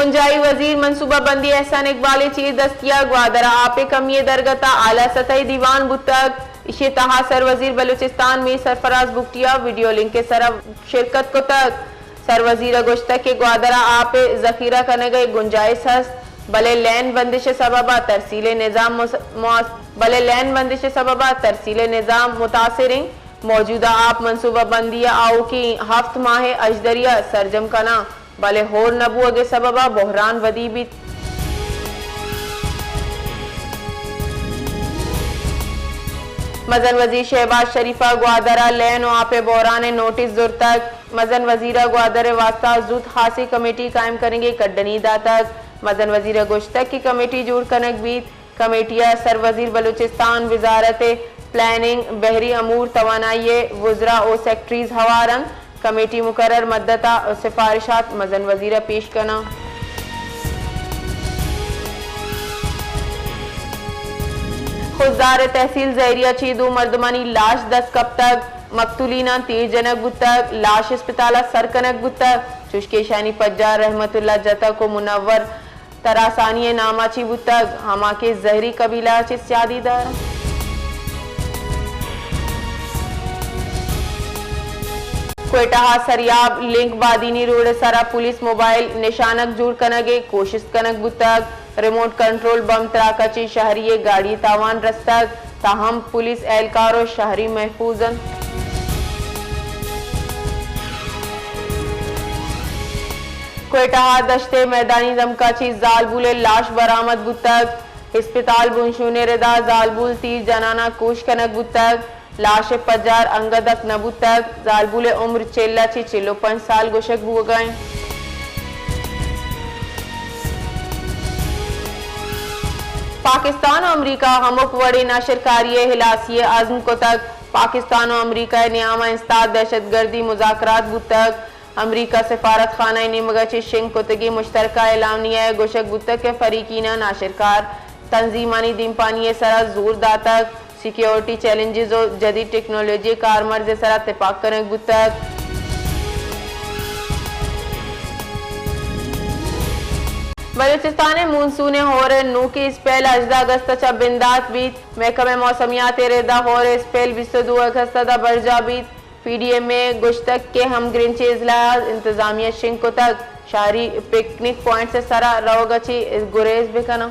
بنجاہی وزیر منصوبہ بندی احسان اقبال ءِ چیر دستی ءَ گوادر ءَ آپ ءِ کمی ءِ درگت ءَ اعلی سطحی دیوان بوتگ۔ ایشی ءِ تہا سر وزیر بلوچستان میر سرفراز بگٹی ءَ ویڈیو لنک ءِ سرا شرکت کتگ۔ سر وزیر ءَ گوشتگ کہ گوادر ءَ آپ ءِ ذخیرہ کنگ ءِ گنجائش ہست، بلے لین بندش ءِ سبب ءَ ترسیل ءِ نظام مس-، مؤث-، بلے لین بندش ءِ سبب ءَ ترسیل ءِ نظام متاثر انت۔ موجودہ آپ منصوبہ بندی ءِ آؤکیں ہفت ماہ ءِ اژدری ءَ سرجم کناں، بلے ہور نہ بوگ ءِ سبب ءَ بحران ودی بیت۔ مزن وزیر شہباز شریف ءَ گوادر ءَ لین ءُ آپ ءِ بحران ءِ نوٹس زرتگ۔ مزن وزیر ءَ گوادر ءِ واستہ زوت خاصیں کمیٹی قائم کنگ ءِ کڈنی داتگ۔ مزن وزیر ءَ گوشتگ کہ کمیٹی جوڑ کنگ بیت۔ کمیٹی ءَ سر وزیر بلوچستان، وزارت پلاننگ، بحری امور، توانائی ءِ وزراء ءُ سیکرٹریز ہوار انت۔ کمیٹی مقرر مدت ءَ سفارشات مزن وزیر ءَ پیش کناں۔ خضدار ءِ تحصیل زہری ءَ چہ دو مردمانی لاش دست کپتگ۔ مقتولیناں تیر جنگ بوتگ، لاش اسپتال ءَ سر کنگ بوتگ، چوشکہ ایشانی پجار رحمت اللہ جتک ءُ منور تراسانی ءِ نام ءَ چہ بوتگ، ہما کہ زہری قبیلہ ءَ چہ سیادی دار انت۔ کوئٹہ ءَ سریاب لنک بادینی روڈ ءِ سرا پولیس موبائل نشانگ جوڑ کنگ ءِ کوشست کنگ بوتگ، ریموٹ کنٹرول بم تراک ءَ چہ شہری ءِ گاڑی ءِ تاوان رستگ، تاہم پولیس اہلکار ءُ شہری محفوظ انت۔ کوئٹہ ءَ دشت ءِ میدانی دمک ءَ چہ زالبول ءِ لاش برآمد بوتگ۔ ہسپتال بنشون ءِ ردا زالبول تیر جنان ءَ کوش کنگ بوتگ۔ لاش ءِ پجار انگت دک نہ بوتگ۔ زالبول ءِ عمر چل ءَ چہ چل ءُ پنچ سال گوشگ بوگ ءَ انت۔ پاکستان ءُ امریکہ ہمک وڑیں ناشرکاری ءِ ہلاسی ءِ عزم کتگ۔ پاکستان ءُ امریکہ ءِ نیام ءَ استاد دہشت گردی مذاکرات بوتگ۔ امریکہ سفارت خانہ ءِ نیمگ ءَ چہ شنگ کتگیں مشترکہ اعلامیہ ءَ گوشگ بوتگ کہ فریقین ءَ ناشرکار تنظیمانی دیمپانی ءِ سرا زور داتگ، سیکیورٹی چیلنجز ءُ جدید ٹیکنالوجی ءِ کارمرز ءِ سرا تپاک کنگ بوتگ۔ بلوچستان ءَ مونسون ءِ ہور ءِ نوکیں اسپیل ہژدہ اگست ءَ چہ بندات بیت۔ محکمہ موسمیات ءِ ردا ہور ءِ اسپیل بیست ءُ دو اگست ءَ داں برجاہ بیت۔ پی ڈی ایم اے ءَ گوشتگ کہ ہمگرنچیں اضلاعات انتظامیہ شنگ کتگ، شہری پکنک پوائنٹس ءِ سرا روگ ءَ چہ گریز بہ کناں۔